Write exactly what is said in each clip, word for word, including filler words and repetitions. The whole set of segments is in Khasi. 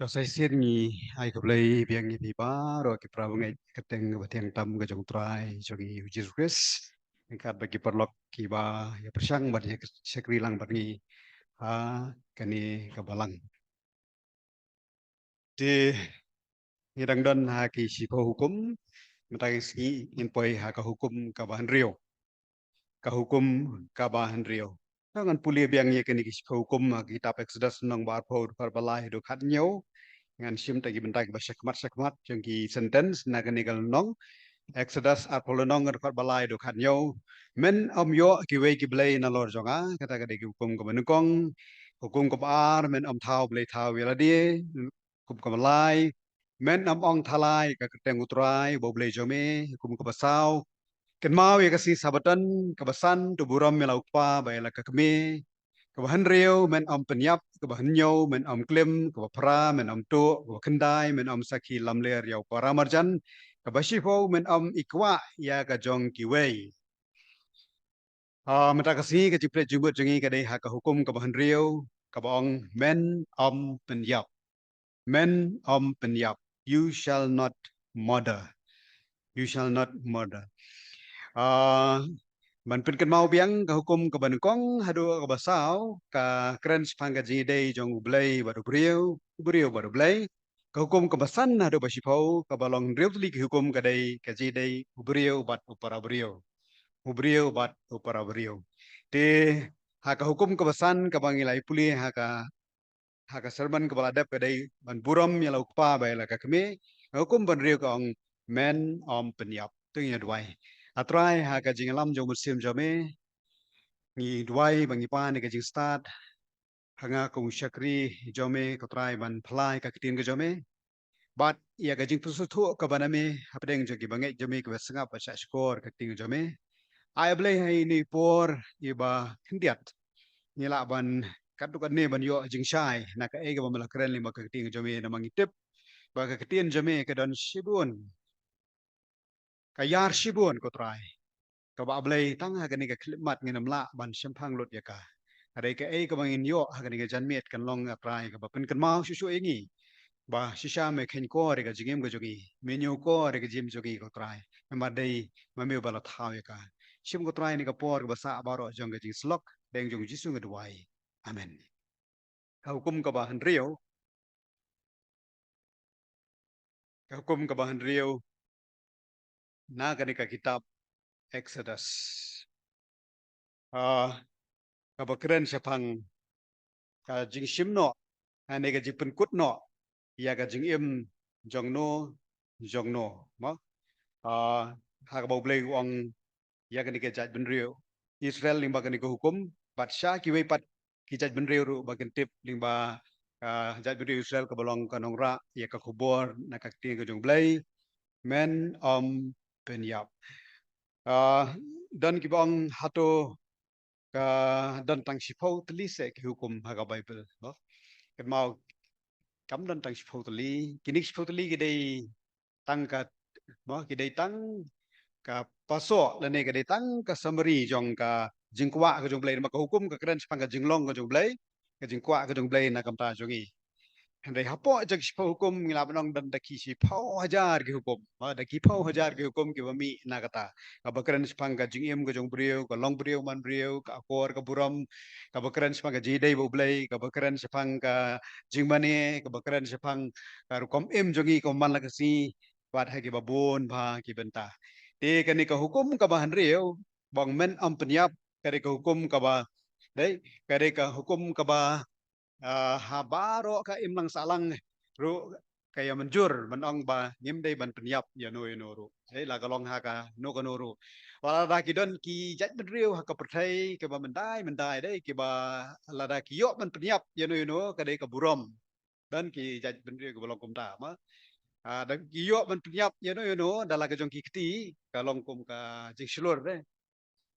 Sa shisien ngi ai khublei biang ïa phi baroh ki para bangeit ha ka kyrteng kaba thiang tam ka jong U Trai jong ngi U Jisu Khrist. Ryngkat bad ki paralok kiba ïa pyrshang bad ïa shakri lang bad ngi ha kane ka balang. Te ngi dang don ha ki shiphew hukum, mynta ka sngi ngin poi ha ka hukum kaba hynriew. Ka hukum kaba hynriew. Te ngan pule biang ïa kine ki shiphew hukum ha ka kitab Exodus lynnong ba arphew, dkhot ba lai haduh khathynñiew. Ngan shim da ki bynta kiba shakhmat shakhmat jong ki sentence na kane ka lynnong. Exodus arphew lynnong, dkhot ba lai haduh khathynñiew. Men ym ïoh kiwei ki blei nalor jong nga, kata ka dei ki hukum kaba nyngkong. Hukum kaba ar, men ym thaw blei thaw ïa lade. Hukum kaba lai, men ym ong thalai ha ka kyrteng U Trai uba U Blei jong me. Hukum kaba saw, kynmaw ïa ka sngi Sabbaton. Kaba san, to burom ïa la u kpa bad ïa la ka kmie. Kaba hynriew, men ym pynïap. Kaba hynñiew, men ym klim. Kaba phra, men ym tuh. Kaba khyndai, men ym sakhi lamler ïa u para marjan. Kaba shiphew, men ym ïkwah ïa ka jong kiwei. Ah, mynta ka sngi ka jingpyrkhat jingmut jong ngi ka dei ha ka hukum kaba hynriew, kaba ong men ym pynïap. Men ym pynïap. You shall not murder. You shall not murder. Ah, ban pynkynmaw biang, ka hukum kaba nyngkong haduh kaba saw ka kren shaphang ka jingïadei jong u Blei bad u briew, u briew bad u Blei. Ka hukum kaba san haduh ba shiphew, kaba long hynriew tylli ki hukum, ka dei ka jingïadei u briew bad u para briew. U briew bad u para briew. Te ha ka hukum kaba san kaba ngi la ïa pule ha ka, ha ka sermon kaba la dep, ka dei ban burom ïa la u kpa bad ïa la ka kmie. Ka hukum ba hynriew ka ong men ym pynïap. To ngin ïa duwai. A Trai, ha ka jingïalam jong u Mynsiem jong me, ngi duwai ba ngi pan ïa ka jingstad ha nga kum u shakri jong me, ko Trai, ban pynlait ka ktien ka jong me. Bad ïa ka jingpynsngewthuh kaba na me hapdeng jong ki bangeit jong me kiba sngap bad shahshkor ka ktien jong me. Ai Blei, ha ine i por iba khyndiat ngi lah ban katto katne ban ïoh jingshai na kaei kaba me la kren lyngba ka ktien jong me, namar ngi tip ba ka ktien jong me ka don shibun, ka ïar shibun, ko Trai. Kaba, A Blei, tang ha kane ka khyllipmat ngin ym lah ban shemphang lut ïa ka. Ka dei kaei kaba ngin ïoh ha kane ka janmiet kan long, A Trai, kaba pynkynmaw shuh shuh ïa ngi ba shisha me kheiñ kor ïa ka jingim ka jong ngi, me ñiew kor ïa ka jingim jong ngi, ko Trai. Namar dei ma me uba la thaw ïa ka. Shim, ko Trai, ïa kane ka por kaba sah baroh jong ka jingsyllok, hapdeng jong u Jisu nga duwai. Amen. Ka hukum kaba hynriew. Ka hukum kaba hynriew na kane ka kitab Exodus, ah, kaba kren shaphang ka jingshim noh, ne ka jingpynkut noh ïa ka jingim jong no jong no, mo? Ah, ha kaba U Blei u ong ïa kane ka jaitbynriew Israel lyngba kane ka hukum, bad sha kiwei pat ki jaitbynriew ruh ba kin tip lyngba, ah, jaitbynriew Israel kaba long ka nongrah ïa ka khubor na ka ktien ka jong U Blei, men ym pynïap. Ah, don kiba ong hato ka don tang shiphew tylli seh ki hukum ha ka Baibl, mo? Kynmaw, kam don tang shiphew tylli. Kine ki shiphew tylli ki dei tang ka, mo, ki dei tang ka paso lane ka dei tang ka summary jong ka jingkwah ka jong U Blei. Namar ka hukum ka kren shaphang ka jinglong ka jong U Blei, ka jingkwah ka jong U Blei na ka bynta jong ngi. Hynrei hapoh jong ki shiphew hukum ngi lah ban ong don da ki shiphew hajar ki hukum, mo, da ki phew hajar ki hukum kiba mih na kata. Kaba kren shaphang ka jingim ka jong u briew, ka long briew man briew, ka akor ka burom, kaba kren shaphang ka jingïadei bad U Blei, kaba kren shaphang ka jingmane, kaba kren shaphang ka rukom im jong ngi kum man la ka sngi, bad ha kiba bun bha ki bynta. Te kane ka hukum kaba hynriew, ba ong men ym pynïap, ka dei ka hukum kaba, dei, ka dei ka hukum kaba, ah, ha baroh ka imlang sahlang ruh ka ïa mynjur ban ong ba ngim dei ban pynïap ïa no ïa no ruh. Dei, la ka long ha kano kano ruh. Wat lada ki don ki jaitbynriew ha ka pyrthei kiba myndai myndai, dei, kiba lada ki ïoh ban pynïap ïa no ïa no ka dei ka burom. Don ki jaitbynriew kiba long kumta, mo. Ah, da ki ïoh ban pynïap ïa no ïa no da la ka jong ki kti, ka long kum ka jingshlur, dei.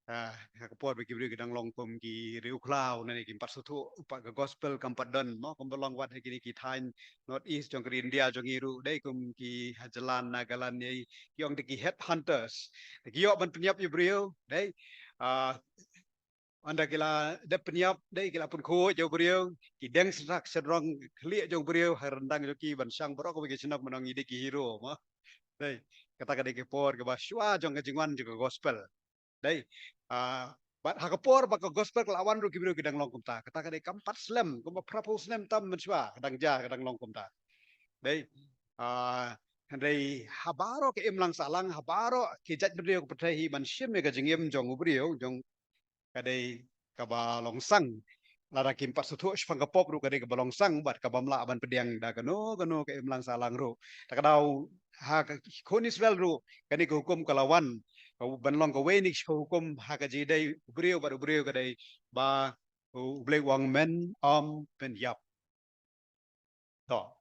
Ah, ha ka por ba ki briew ki dang long kum ki riewkhlaw, ne kim pat sngewthuh pat ka gospel, kam pat don, mo, kumba long wat ha kine ki thaiñ North East jong ka ri India jong ngi ruh, dei, kum ki ha jylla Nagaland ne, ki ong da ki headhunters. Da ki ïoh ban pynïap ïa u briew, dei. Ah, Ynda ki la dep pynïap, dei ki la pynkhuid ïa u briew, ki deng synrak shynrong khlieh jong u briew ha ryndang jong ki ban shang baroh kawei ka shnong ban ong ngi dei ki hero mo. Dei, kata ka dei ka por kaba shuwa jong ka jingwan jong ka gospel. Dei, ah, bad ha ka por ba ka gospel ka la wan ruh ki briew ki dang long kumta. Kata ka dei kam pat slem, kumba phraphew snem tam mynshuwa, ka dang jia, ka dang long kumta. Dei, ah, hynrei ha baroh ka imlang sahlang, ha baroh ki jaitbynriew ka pyrthei hi ban shim ïa ka jingim jong u briew, jong ka dei kaba long sang. Lada kim pat sngewthuh shaphang ka pop ruh ka dei kaba long sang bad kaba ym lah ban pdiang da kano kano ka imlang sahlang ruh. Ta ka daw ha ka khun Israel ruh kane ka hukum ka la wan, ka ban long kawei na ki shiphew hukum ha ka jingïadei u briew bad u briew ka dei ba u Blei u ong men ym pynïap. To.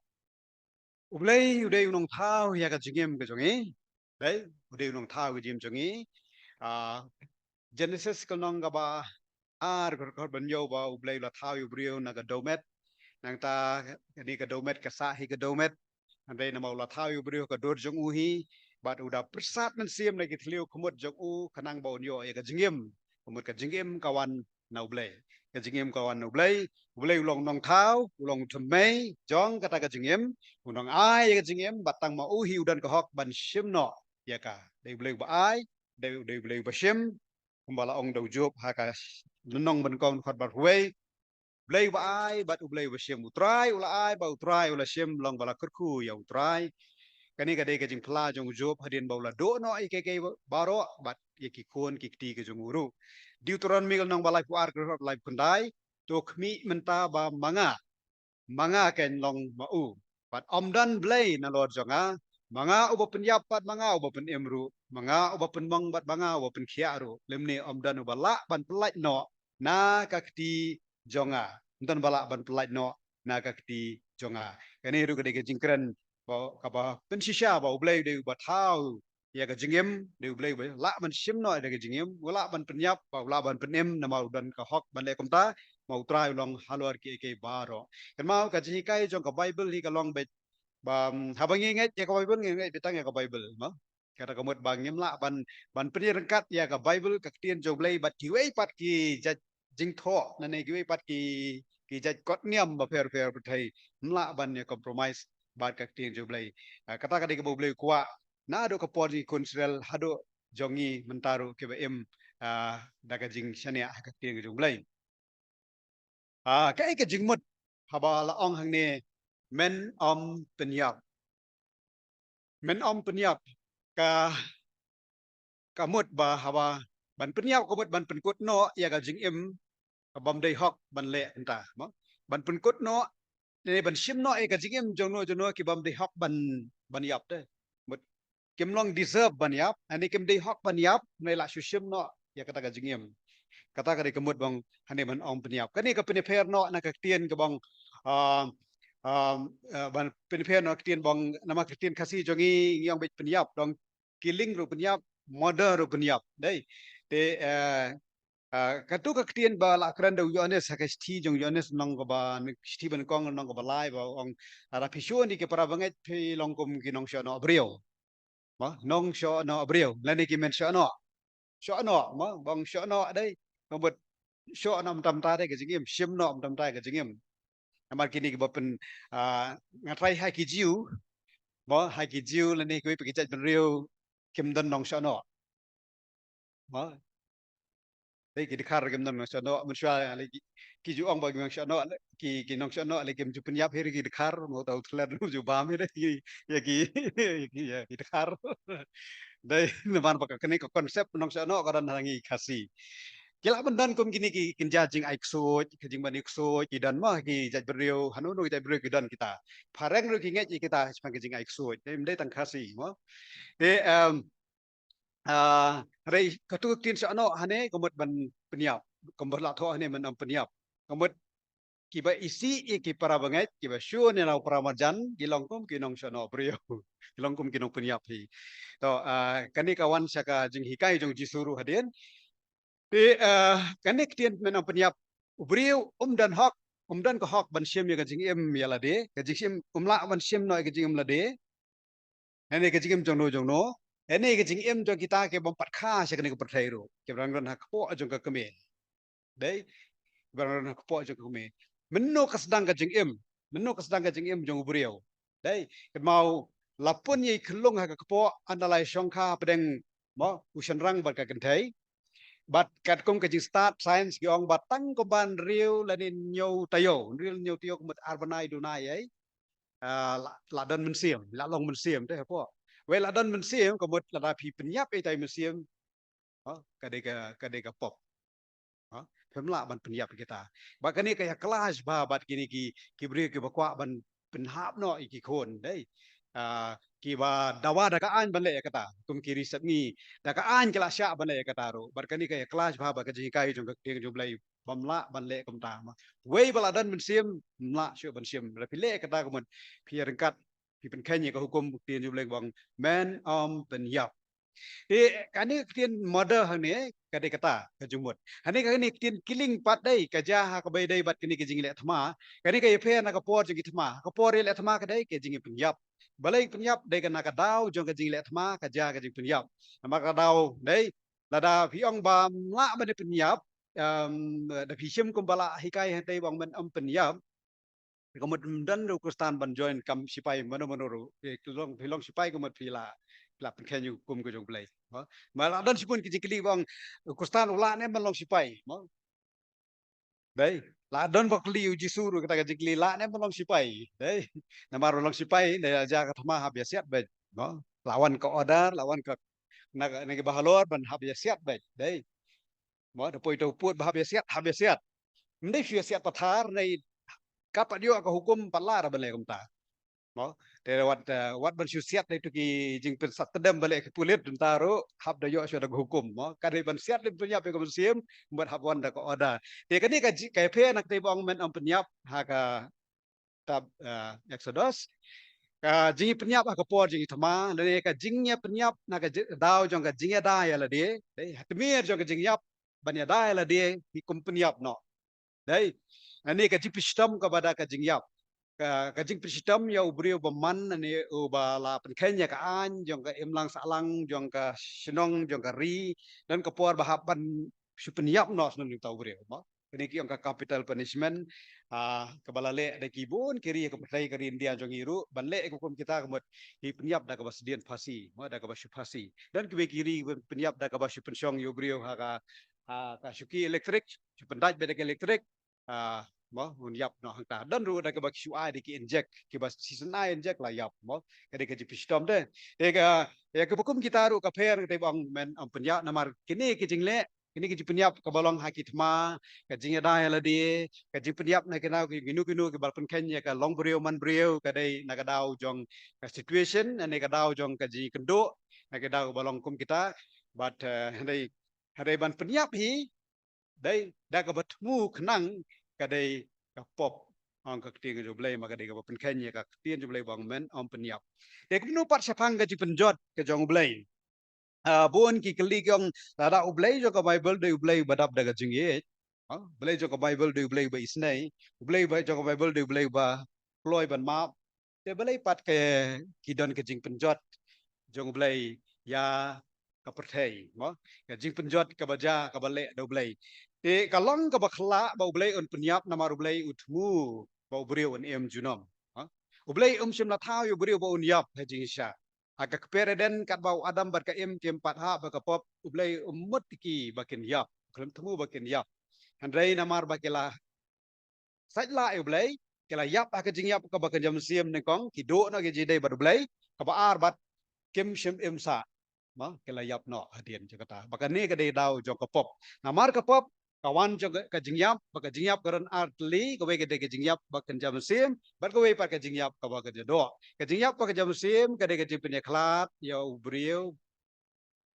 U Blei u dei u nongthaw ïa ka jingim ka jong ngi. Dei, u dei u nongthaw ka jingim jong ngi. Ah, Genesis ka lynnong kaba ar ka record ban ïoh ba u Blei u la thaw ïa u briew na ka dewmet. Nangta kane ka dewmet ka sah hi ka dewmet. Hynrei namar u la thaw ïa u briew ha ka dur jong u hi. Bad u da pyrsad mynsiem na ki thliew khmut jong u khnang ba un ïoh ïa ka jingim. Khmut ka jingim ka wan na u Blei. Ka jingim ka wan na u Blei. U Blei u long nongthaw, u long thymmei jong kata ka jingim, u nongai ïa ka jingim, bad tang ma u hi u don ka hok ban shim noh ïa ka. Dei u Blei uba ai, dei, dei u Blei uba shim, kumba la ong da u Job ha ka lynnong ba nyngkong dkhot ba hynriew. U Blei uba ai bad u Blei uba shim. U Trai u la ai bad u Trai u la shim, long ba la kyrkhu ïa u Trai. Kane ka dei ka jingphla jong u Job hadien ba u la duh noh ïa kiei kiei baroh bad ïa ki khun ki kti ki jong u ruh. Deuteronomy ka lynnong ba laiphew ar ka dkhot laiphew khyndai, to khmih mynta ba ma nga, ma nga kein long ma u. Bad ym don Blei nalor jong nga, ma nga uba pynïap bad ma nga uba pynim ruh, ma nga uba pynmong bad ma nga uba pynkhiah ruh. Lymne ym don uba lah ban pyllait noh na ka kti jong nga. Ym don ba lah ban pyllait noh na ka kti jong nga. Kane ruh ka dei ka jingkren ba, kaba pynshisha ba u Blei u dei uba thaw ïa ka jingim, dei u Blei uba lah ban shim noh ïa ka jingim, u lah ban pynïap, ba u lah ban pynim, namar u don ka hok ban leh kumta, ma u Trai u long halor kiei kiei baroh. Kynmaw ka jinghikai jong ka Baibl hi ka long beit ba, mm, haba ngi ngeit ïa ka Baibl, ngi ngeit beit tang ïa ka Baibl, mo. Kata ka mut ba ngim lah ban, ban pynïaryngkat ïa ka Baibl, ka ktien jong u Blei bad kiwei pat ki jait jingthoh, lane kiwei pat ki, ki jait kot niam bapher bapher pyrthei. Ym lah ban ïa compromise bad ka ktien jong u Blei. Ah, kata ka dei kaba u Blei u kwah naduh ka por jong ki khun Israel haduh jong ngi mynta ruh kiba im, ah, da ka jingshaniah ha ka ktien jong u Blei. Ah, kaei ka jingmut haba la ong hangne men ym pynïap. Men ym pynïap, ka, ka mut ba haba ban pynïap ka mut ban pynkut noh ïa ka jingim kaba ym dei hok ban leh mynta, mo. Ban pynkut noh ne ban shim noh ïa ka jingim jong no jong no ki bym dei hok ban, ban ïap te. Mut kim long deserve ban ïap, hangne kim dei hok ban ïap, hynrei la shu shim noh ïa kata ka jingim. Kata ka dei ka mut ba ong hangne men ym pynïap. Kane ka pynïapher noh na ka ktien kaba ong, ah, ah, ah, ban pynïapher noh ka ktien ba ong, namar ka ktien Khasi jong ngi ngi ong beit pynïap, dang killing ruh pynïap, murder ruh pynïap. Dei. Te, eh, ah, katu ka ktien ba la kren da u Ïoannis ha ka shithi jong u Ïoannis lynnong kaba, shithi ba nyngkong lynnong kaba lai ba ong, lada phi shun ïa ki para bangeit phi long kum ki nongshohnoh briew. Mo, nongshohnoh briew, lane ki men shohnoh. Shohnoh, mo, ba ong shohnoh dei, ka mut shoh noh mynta mynta dei ka jingim, shim noh mynta mynta ka jingim. Namar kine kiba pyn, ah, nga trai ha ki Jiw, mo, ha ki Jiw lane kiwei pat ki jaitbynriew kim don nongshohnoh. Mo. Dei ki dkhar kim don nongshohnoh, mynshuwa lei ki, ki ju ong ba ki nongshohnoh, ki, ki nongshohnoh lei kim ju pynïap hi ki dkhar, mo, tau thlet ruh ju bam hi ki, ïa ki, ïa ki, ïa ki dkhar. Dei, namar ba kane ka concept nongshohnoh ka don ha ngi Khasi. Ki lah ban don kum kine ki kynja jingai ksuid, ki jingmane ksuid, ki don mo, ki jaitbynriew, hano hano ki jaitbynriew ki don kita. Phareng ruh ki ngeit ïa kita, shaphang ki jingai ksuid. Dei, ym dei tang Khasi, mo. Te, em, ah, hynrei katu ka ktien shohnoh hangne ka mut ban pynïap, ka mut la thoh hangne men ym pynïap. Ka mut kiba isih ïa ki para bangeit, kiba shun ïa la u para marjan, ki long kum ki nongshohnoh briew. Ki long kum ki nongpynïap hi. To, ah, kane ka wan sha ka jinghikai jong u Jisu ruh hadien. Te, ah, kane ka ktien men ym pynïap, u briew um don hok, um don ka hok ban shim ïa ka jingim ïa lade, ka jingshim um lah ban shim noh ïa ka jingim lade. Hynrei ka jingim jong no jong no, hynrei ka jingim jong kita ki bym pat kha sha kane ka pyrthei ruh, kiba dang don ha kpoh jong ka kmie. Dei, ba don ha kpoh jong ka kmie. Mynno ka sdang ka jingim, mynno ka sdang ka jingim jong u briew. Dei, kynmaw la pun ïa i khyllung ha ka kpoh, ynda la shongkha hapdeng, mo, u shynrang bad ka kynthei. Bad katkum ka jingstad science ki ong ba tang kumba hynriew lane hynñiew taïew, hynriew hynñiew taïew ka mut ar bnai duna ïa i. Ah, la, la don mynsiem, la long mynsiem te hapoh. Wei la don mynsiem ka mut lada phi pynïap ïa itai mynsiem, ha, ka dei ka, ka dei ka pop. Ha, phim lah ban pynïap ïa kita. Bad kane ka ïa clash bha bad kine ki, ki briew kiba kwah ban pynhap noh ïa ki khun, dei. Ah, kiba dawa da ka aiñ ban leh ïa kata, kum ki ri sepngi. Da ka aiñ ki la shah ban leh ïa kata ruh. Bad kane ka ïa clash bha bad ka jinghikai jong ka ktien jong U Blei, bym lah ban leh kumta mo. Wei ba la don mynsiem, ym lah shuh ban shim. Lada phi leh kata ka mut phi ïa ryngkat, phi pynkheiñ ïa ka hukum ktien jong U Blei ba ong men ym pynïap. Te kane ka ktien murder hangne ka dei kata ka jingmut. Hangne kane ka ktien killing pat dei ka jia ha kaba ïadei bad kane ka jingleh thma. Kane ka ïapher na ka por jong ki thma. Ka por ïaleh thma ka dei ka jingpynïap. Balei pynïap? Dei ka na ka daw jong ka jingleh thma ka jia ka jingpynïap. Namar ka daw dei, lada phi ong ba ym lah ban pynïap, em, da phi shim kumba la hikai hangtei ba ong men ym pynïap. Ka mut ym don ruh u Khristan ban join kam sipai mano mano ruh. Phi long, phi long sipai ka mut phi la, phi la pynkheiñ ïa u hukum ka jong U Blei. Mo? Ma la don shibun ki jingkylli ba ong u Khristan u lah ne em ban long sipai. Mo? Dei, la don ba kylli ïa u Jisu ruh kata ka jingkylli, lah ne em ban long sipai. Dei, namar ban long sipai, dei la jia ka thma hap ïa siat beit. Mo? La wan ka order, la wan ka na, na ki bahalor ban hap ïa siat beit. Dei. Mo, da poi da u pud ba hap ïa siat, hap ïa siat. Ym dei shu ïa siat pathar, ne katba ïoh ka hukum pat lah ra ban leh kumta. Mo, te wat, eh, wat ban shu siat da itu ki jingpynsat tdem ba leh ki pulit, mynta ruh hap da ïoh shuwa da ka hukum. Mo, ka dei ban siat lem pynïap ïa ka mynsiem, mut hap wan da ka order. Te kane ka ji-, ka ïapher na katei ba ong men ym pynïap ha ka kitab, eh, Exodus. Ka jingïapynïap ha ka por jingïathma, lane ka jingïapynïap na ka ji-, daw jong ka jingïada ïa lade, dei, ha tmier jong ka jingïap, ban ïada ïa lade, ki kum pynïap noh. Dei, kane ka jingpynshitom kaba da ka jingïap. Ka, ka jingpynshitom ïa u briew ba man, lane uba la pynkheiñ ïa ka aiñ, jong ka imlang sahlang, jong ka shnong, jong ka ri, don ka por ba hap ban shu pynïap noh shnong jong uta u briew. Mo? Kane ki ong ka capital punishment, ah, kaba la leh da ki bun ki ri ha ka pyrthei ka ri India jong ngi ruh, ban leh ka hukum kita ka mut ki pynïap da kaba sdien phasi, mo, da kaba shu phasi. Don kiwei ki ri ban pynïap da kaba shu pynshong ïa u briew ha ka, ha ka shuki elektrik, shu pyndait beit da ka elektrik, ah, mo, un ïap noh hangta. Don ruh da kaba ki shu ai da ki injek, kiba shisien ai injek la ïap, mo. Ka dei ka jingpynshitom te. Te ka, ïa kaba kum kita ruh ka pher katei ba ong men ym pynïap namar kine ki jingleh, kine ki jingpynïap kaba long ha ki thma, ka jingïada ïa lade, ka jingpynïap na kine ki, kino kino kiba la pynkheiñ ïa ka long briew man briew, ka dei na ka daw jong ka situation, ne ka daw jong ka jingkynduh, na ka daw kaba long kum kita, bad, eh, hynrei, hynrei ban pynïap hi, dei, da kaba thmu khnang ka dei ka pop. Ong ka ktien jong U Blei ma ka dei kaba pynkheiñ ïa ka ktien jong U Blei ba ong men ym pynïap. Te kumno pat shaphang ka jingpynjot ka jong U Blei? Ah, bun ki kylli ki ong lada U Blei jong ka Baibl dei U Blei ba dap da ka jingïeit. Ah, U Blei jong ka Baibl dei U Blei ba isynei. U Blei ba jong ka Baibl dei U Blei ba kloi ban map. Te balei pat ki don ka jingpynjot jong U Blei ïa ka pyrthei, mo? Ka jingpynjot kaba jia kaba leh da U Blei. Te ka long kaba khyllah ba U Blei un pynïap namar U Blei u thmu ba u briew un im junom. Ha? U Blei um shym la thaw ïa u briew ba un ïap ha jingshisha. Ha ka kper Eden katba u Adam bad ka Im kim pat hap ha ka pop, U Blei um mut ïa ki ba kin ïap, khlem thmu ba kin ïap. Hynrei namar ba ki la sait lah ïa U Blei, ki la ïap ha ka jingïap kaba kynja mynsiem nyngkong, ki duh noh ki jingïadei bad U Blei, kaba ar bad kim shym im sah. Mo, ki la ïap noh hadien jong kata. Ba kane ka dei daw jong ka pop. Namar ka pop ka wan jong ka, ka jingïap, ba ka jingïap ka don ar tylli, kawei ka dei ka jingïap ba kynja mynsiem, bad kawei pat ka jingïap kaba kynja doh. Ka jingïap ba kynja mynsiem ka dei ka jingpynïakhlad ïa u briew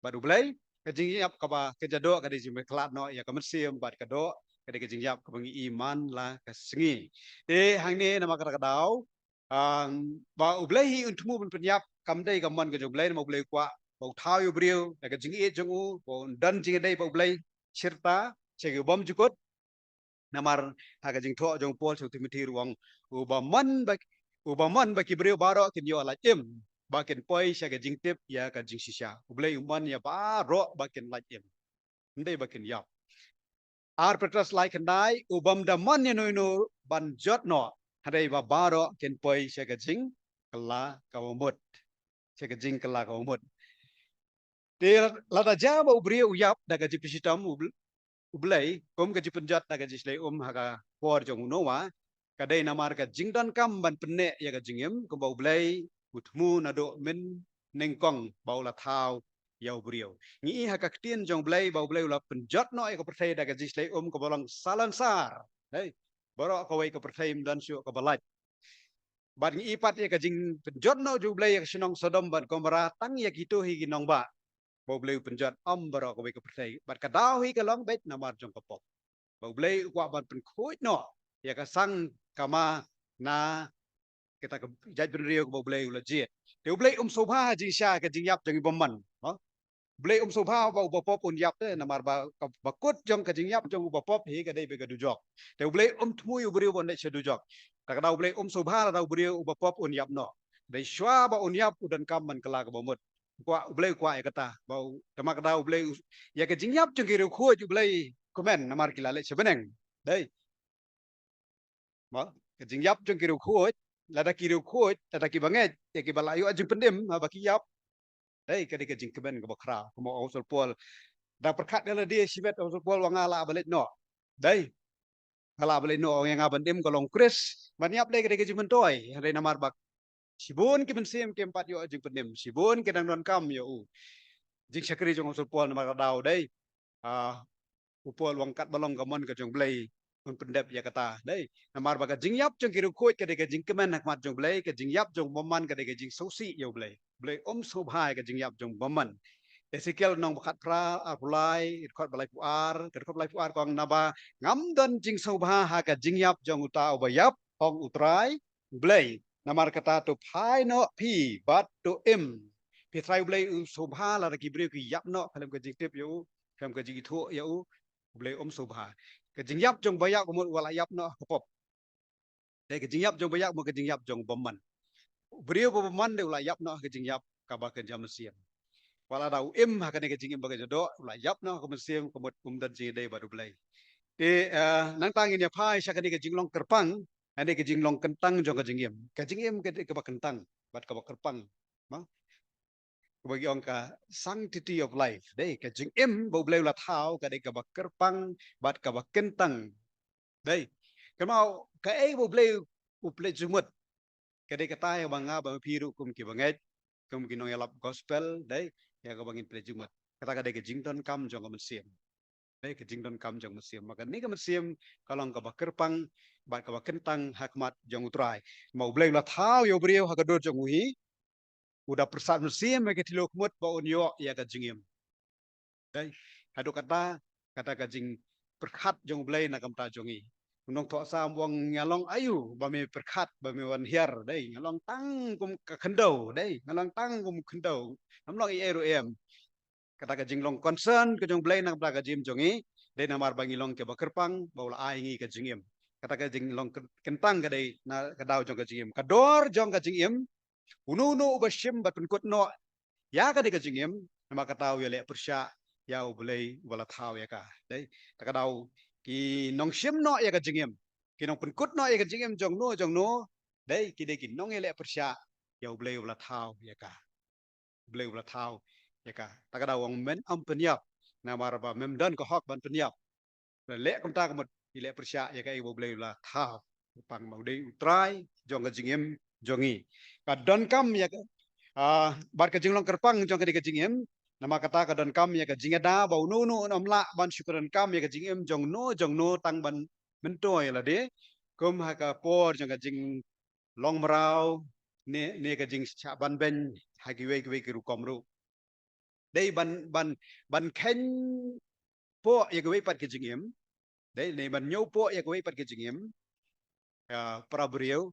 bad U Blei. Ka jingïap kaba kynja doh ka dei jingpynïakhlad noh ïa ka mynsiem bad ka doh, ka dei ka jingïap kaba ngi i man la ka sngi. Te hangne namar kata ka daw, um, ba U Blei hi un thmu ban pynïap, kam dei ka mon ka jong U Blei, namar U Blei u kwah ba u thaw ïa u briew da ka jingïeit jong u, ba un don jingïadei bad U Blei shirta sha ki bymjukut. Namar ha ka jingthoh jong u Paul sha u Timothi ruh u ong, uba mon ba, uba mon ba ki briew baroh kin ïoh lait im, ba kin poi sha ka jingtip ïa ka jingshisha. U Blei u mon ïa baroh ba kin lait im, ym dei ba kin ïap. Ar Petros lai khyndai, u bym da mon ïa no ïa no ban jot noh, hynrei ba baroh kin poi sha ka jingkylla kaba mut. Sha ka jingkylla kaba mut. Te lada jia ba u briew u ïap da ka jingpynshitom u Bl-, u Blei, kum ka jingpynjot da ka jingshlei um ha ka por jong u Noah, ka dei namar ka jingdonkam ban pynneh ïa ka jingim, kumba u Blei u thmu naduh mynnyngkong ba u la thaw ïa u briew. Ngi i ha ka ktien jong u Blei ba u Blei u la pynjot noh ïa ka pyrthei da ka jingshlei um kaba long salonsar. Hei, baroh kawei ka pyrthei ym don shuh kaba lait. Bad ngi i pat ïa ka jingpynjot noh jong u Blei ïa ka shnong Sodom bad Gomorrah, tang ïa kito hi ki nongbah ba u Blei u pynjot, ym baroh kawei ka pyrthei. Bad ka daw hi ka long beit namar jong ka pop. Ba u Blei u kwah ban pynkhuid noh ïa ka sang kama na kata ka jaitbynriew kaba u Blei u la jied. Te u Blei um sngewbha ha jingshisha ka jingïap jong i bymman. Ha? U Blei um sngewbha ba u bapop un ïap te, namar ba ka, ba kut jong ka jingïap jong u bapop hi ka dei beit ka dujok. Te u Blei um thmu ïa u briew ban leit sha dujok. Te ka daw u Blei um sngewbha lada u briew u bapop un ïap noh. Dei shuwa ba un ïap u donkam ban kylla kaba mut. Kwah, u Blei u kwah ïa kata. Ba u, te namar ka daw u Blei u, ïa ka jingïap jong ki riewkhuid u Blei kmen namar ki la leit sha bneng. Dei. Mo, ka jingïap jong ki riewkhuid, lada ki riewkhuid, lada ki bangeit, ïa ki ba la ïoh jingpynim, haba ki ïap. Dei, ka dei ka jingkmen kaba khraw, kumba u Apostol Paul. Da pyrkhat ïa lade shimet u Apostol Paul u ong nga lah ban leit noh. Dei. Nga lah ban leit noh, u ong ïa nga ban im ka long u Khrist, ban ïap dei ka dei ka jingmyntoi, hynrei namar ba shibun ki mynsiem kim pat ïoh jingpynim, shibun ki dang donkam ïa u. Jingshakri jong u Apostol Paul namar ka daw dei. Ah, u Paul u ong katba long ka mon ka jong u Blei un pyndep ïa kata. Dei, namar ba ka jingïap jong ki riewkhuid ka dei ka jingkmen ha khmat jong u Blei, ka jingïap jong u bymman ka dei ka jingsngewsih ïa u Blei. U Blei um sngewbha ïa ka jingïap jong u bymman. Esekiel lynnong ba khatphra, arphew lai, dkhot ba laiphew ar, ka dkhot ba laiphew ar ka ong naba ngam don jingsngewbha ha ka jingïap jong uta uba ïap, ong U Trai U Blei. Namar kata to phai noh phi bad to im. Phi, Trai U Blei u sngewbha lada ki briew ki ïap noh khlem ka jingtip ïa u, khlem ka jingithuh ïa u, U Blei um sngewbha. Ka jingïap jong ba ïap ka mut u la ïap noh ha ka pop. Dei, ka jingïap jong ba ïap ka mut ka jingïap jong u bymman. U briew ba bymman dei u la ïap noh ha ka jingïap kaba kynja mynsiem. Wat lada u im ha kane ka jingim ba kynja doh, u la ïap noh ha ka mynsiem, ka mut um don jingïadei bad U Blei. Te, eh, nangta ngin ïa phai sha kane ka jinglong kyrpang, kane ka jinglong kyntang jong ka jingim. Ka jingim ka dei kaba kyntang bad kaba kyrpang. Mo? Kaba ki ong ka sanctity of life. Dei, ka jingim ba U Blei u la thaw ka dei kaba kyrpang bad kaba kyntang. Dei. Kynmaw kaei ba U Blei u pynleit jingmut. Ka dei kata ïa ba nga bad phi ruh kum ki bangeit, kum ki nongïalap gospel, dei, ïa kaba ngin pynleit jingmut. Kata ka dei ka jingdonkam jong ka mynsiem. Dei, ka jingdonkam jong ka mynsiem. Bad kane ka mynsiem ka long kaba kyrpang bad kaba kyntang ha khmat jong U Trai. Namar U Blei u la thaw ïa u briew ha ka dur jong u hi. U da pyrsad mynsiem ha ka thylliej khmut ba un ïoh ïa ka jingim. Dei, haduh katta, kata ka jingpyrkhat jong U Blei na ka bynta jong ngi. U nongthoh Salm u ong, nga long aïu ba me pyrkhat, ba me wan hiar, dei, nga long tang kum ka khyndew, dei, nga long tang kum khyndew. Ngam long ei ei ruh em. Kata ka jinglong concern ka jong U Blei na ka bynta ka jingim jong ngi, dei namar ba ngi long kiba kyrpang, ba u la ai ngi ka jingim. Kata ka jinglong kyn-, kyntang ka dei na ka daw jong ka jingim. Ka dor jong ka jingim, uno uno uba shim bad pynkut noh ïa kane ka jingim, namar kata u ïaleh pyrshah ïa U Blei uba la thaw ïa ka. Dei, ta ka daw ki nongshim noh ïa ka jingim, ki nongpynkut noh ïa ka jingim jong no jong no, dei, ki dei ki nongïaleh pyrshah ïa U Blei uba la thaw ïa ka. U Blei uba la thaw ïa ka. Ta ka daw u ong men ym pynïap, namar ba mem don ka hok ban pynïap. Leh kumta ka mut ngi leh pyrshah ïa kaei ba U Blei u la thaw. Kyrpang ba u dei U Trai jong ka jingim jong ngi. Ka donkam ïa ka, ah, bad ka jinglong kyrpang jong kane ka jingim. Namar kata ka donkam ïa ka jingïada ba uno uno un ym lah ban shu ka donkam ïa ka jingim jong no jong no tang ban myntoi lade. Kum ha ka por jong ka jinglong mraw ne, ne ka jingshah banbeiñ ha kiwei kiwei ki rukom ruh. Dei ban, ban, ban kheiñ poh ïa kiwei pat ki jingim. Dei, ne ban ñiew poh ïa kiwei pat ki jingim. Ïa para briew,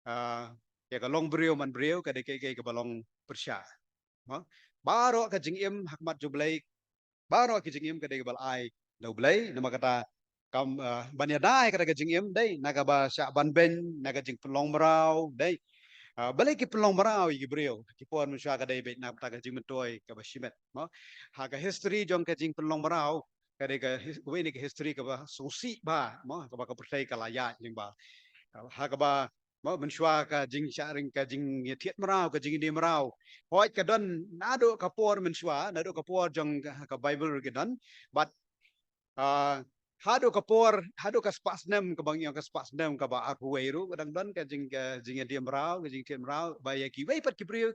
ah, ïa ka long briew man briew, ka dei kaei kaei kaba long pyrshah. Mo? Baroh ka jingim ha khmat jong U Blei, baroh ki jingim ka dei kaba la ai da U Blei, namar kata kam, ah, ban ïada ïa kata ka jingim, dei, na kaba shah banbeiñ, na ka jingpynlong mraw, dei. Ah, balei ki pynlong mraw ïa ki briew, ki por mynshuwa ka dei beit na kata ka jingmyntoi kaba shimet, mo. Ha ka history jong ka jingpynlong mraw, ka dei ka his-, kawei na ki history kaba sngewsih bha, mo, kaba ka pyrthei ka la ïaid lyngba. Ha kaba, mo, mynshuwa ka jingshah ring, ka jingïathied mraw, ka jingïadie mraw. Hooid ka don naduh ka por mynshuwa, naduh ka por jong ka, ka Bible ruh ka don. Bad, ah, haduh ka por, haduh ka spah snem, kaba ngi ong ka spah snem kaba arphew wei ruh, ka dang don ka jing, ka jingïadie mraw, ka jingïathied mraw, ba ïa kiwei pat ki briew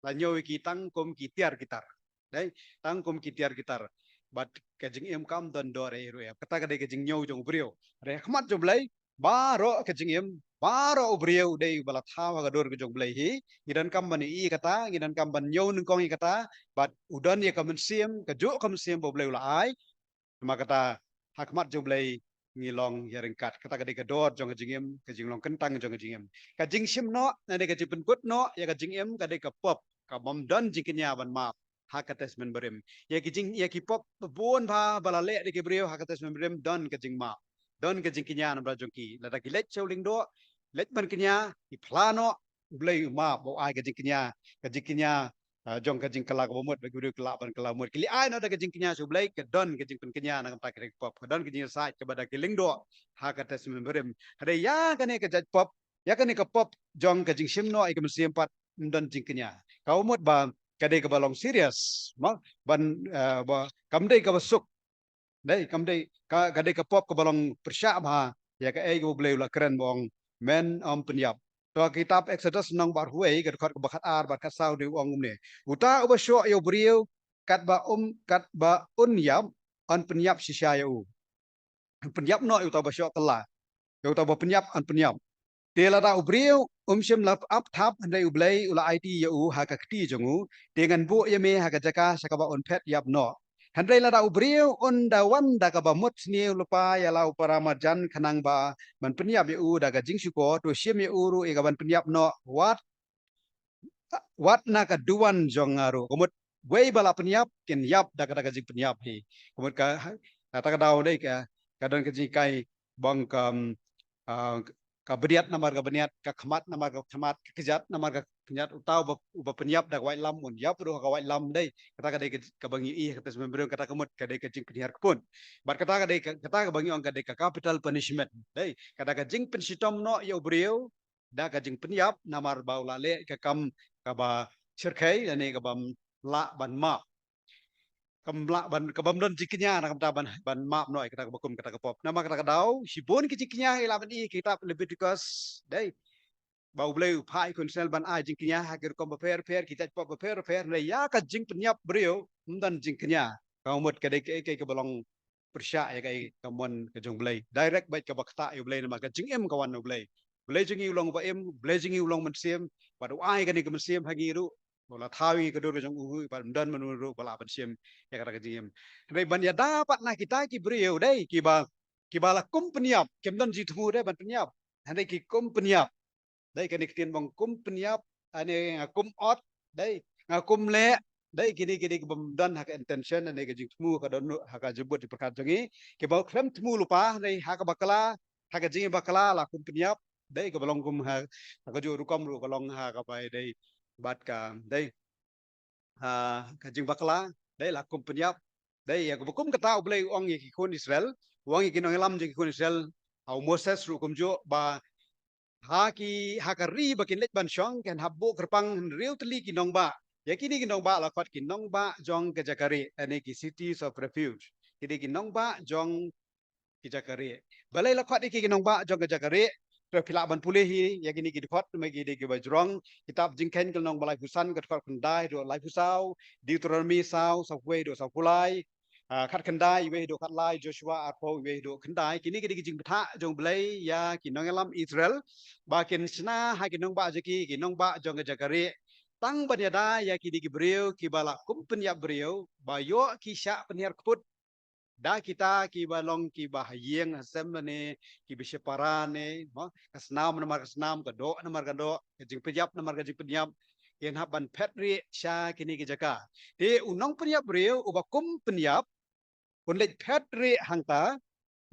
la ñiew ïa ki tang kum ki tiar ki tar. Dei, tang kum ki tiar ki tar. Bad ka jingim kam don dor ei ruh ei. Kata ka dei ka jingñiew jong u briew. Hynrei ha khmat jong u Blei, baroh ka jingim, baroh u briew u dei uba la thaw ha ka dur ka jong u Blei hi. Ngi donkam ban ïohi kata, ngi donkam ban ñiew nyngkong ïa kata, bad u don ïa ka mynsiem, kajuh ka mynsiem ba u Blei u la ai. Namar kata, ha khmat jong u Blei ngi long ïaryngkat. Kata ka dei ka dor jong ka jingim, ka jinglong kyntang jong ka jingim. Ka jingshim noh, lane ka jingpynkut noh ïa ka jingim, ka dei ka pop, ka bym don jingkñia ban map ha ka Testament Barim. Ïa ki jing, ïa ki pop bun bha ba la leh da ki briew ha ka Testament Barim, don ka jingmap, don ka jingkñia namar jong ki. Lada ki leit sha u lyngdoh, leit ban kñia, ki phla noh, u Blei u map, u ai ka jingkñia, ka jingkñia, ah, jong ka jingkylla kaba mut, ba ki briew ki lah ban kylla mut. Ki leit ai noh da ka jingkñia sha u Blei, ka don ka jingpynkñia na ka bynta ki pop, ka don ka jingïasaid kaba da ki lyngdoh ha ka Testament Barim. Hynrei ïa kane ka jait pop, ïa kane ka pop jong ka jingshim noh ïa ka mynsiem pat, ym don jingkñia. Kaba mut ba ka dei kaba long serious, mo, ban, ah, ba kam dei kaba suk. Dei, kam dei, ka, ka dei ka pop kaba long pyrshah bha ïa kaei kaba u Blei u la kren ba ong, men ym pynïap. To ha kitab Exodus lynnong ba arphew wei, ka dkhot kaba khatar bad khatsaw dei u ong kumne. Uta uba shoh ïa u briew katba um, katba un ïap, yn pynïap shisha ïa u. Yn pynïap noh ïa uta uba shoh kylla. Ïa uta uba pynïap, yn pynïap. Te lada u briew um shym la ap thap, hynrei u Blei u la aiti ïa u ha ka kti jong u, te ngan buh ïa me ha ka jaka sha kaba un phet ïap noh. Hynrei lada u briew un da wan da kaba mut sniew lypa ïa la u para marjan khnang ba ban pynïap ïa u da ka jingshukor, to shim ïa u ruh ïa ka ban pynïap noh, wat, wat na ka duwan jong nga ruh. Ka mut wei ba la pynïap, kin ïap da ka, da ka jingpynïap hi. Ka mut ka, kata ka daw dei ka, ka don ka jinghikai ba ong ka, um, ah, ka bniat namar ka bniat, ka khmat namar ka khmat, ka kjat namar ka kjat, uta uba, uba pynïap da ka waitlam un ïap ruh ha ka waitlam dei. Kata ka dei ka, kaba ngi ïohi ha ka Testament Barim, kata ka mut ka dei ka jingpynhiar khun. Bad kata ka dei ka, kata kaba ngi ong ka dei ka capital punishment. Dei, kata ka jingpynshitom noh ïa u briew da ka jingpynïap namar ba u la leh ka kam kaba shyrkhei lane kaba ym lah ban map. Kam lah ban, kaba ym don jingkñia na ka bynta ban, ban map noh ïa kata kaba kum kata ka pop. Namar kata ka daw, shibun ki jingkñia ngi lah ban i ha kitab Leviticus, dei, ba u Blei u phah ïa u khun Israel ban ai jingkñia ha ki rukom bapher bapher, ki jait pop bapher bapher, hynrei ïa ka jingpynïap briew ym don jingkñia. Kaba mut ka dei kaei kaei kaba long pyrshah ïa kaei ka mon ka jong u Blei. Direct bad kaba ktah ïa u Blei namar ka jingim ka wan na u Blei. U Blei jong ngi u long uba im, u Blei jong ngi u long mynsiem, bad u ai kane ka mynsiem ha ngi ruh. U la thaw ïa ngi ha ka dur ka jong u, bad ym don mano ruh ba lah ban shim ïa kata ka jingim. Hynrei ban ïada pat na kita ki briew dei kiba, kiba la kum pynïap, kim don jingthmu dei ban pynïap. Hynrei ki kum pynïap. Dei kane ka ktien ba ong kum pynïap, ane nga kum ot, dei, nga kum leh, dei kine, kine ki bym don ha ka intention, ane ka jingthmu ka don ha ka jingmut jingpyrkhat jong ngi. Kiba khlem thmu lypa, dei ha kaba bakla, ha ka jingbakla la kum pynïap, dei kaba long kum ha, ha kajuh rukom ruh ka long ha kaba dei bad ka, dei ha ka jingbakla, dei la kum pynïap, dei ïa kaba kum kata u Blei u ong ïa ki khun Israel, u ong ïa ki nongïalam jong ki khun Israel, ha u Moses ruh kumjuh ba ha ki, ha ka ri ba kin leit ban shong, kin hap buh kyrpang hynriew tylli ki nongbah. Ïa kine ki nongbah la khot ki nongbah jong ka jaka rieh, ane ki cities of refuge. Kine ki nongbah jong ki jaka rieh. Balei la khot ïa ki ki nongbah jong ka jaka rieh? To phi lah ban pule hi ïa kine ki dkhot, namar ki dei kiba jrong. Kitab Jingkheiñ ka lynnong ba laiphew san, ka dkhot khyndai haduh laiphew saw, Deuteronomy saw, sawphew wei haduh sawphew lai, ah, khatkhyndai, wei haduh khatlai, Joshua arphew, wei haduh khyndai. Kine ki dei ki jingbthah jong u Blei ïa ki nongïalam Israel ba kin shna ha ki nongbah jong ki, ki nongbah jong ka jaka rieh. Tang ban ïada ïa kine ki briew kiba la kum pynïap briew, ba ïoh ki shah pynhiar kput da kita kiba long kiba ha ïing ha sem ne, kiba shipara ne, mo, ka snam namar ka snam, ka doh namar ka doh, ka jingpynïap namar ka jingpynïap, kin hap ban phet rieh sha kine ki jaka. Te u nongpynïap briew uba kum pynïap un leit phet rieh hangta,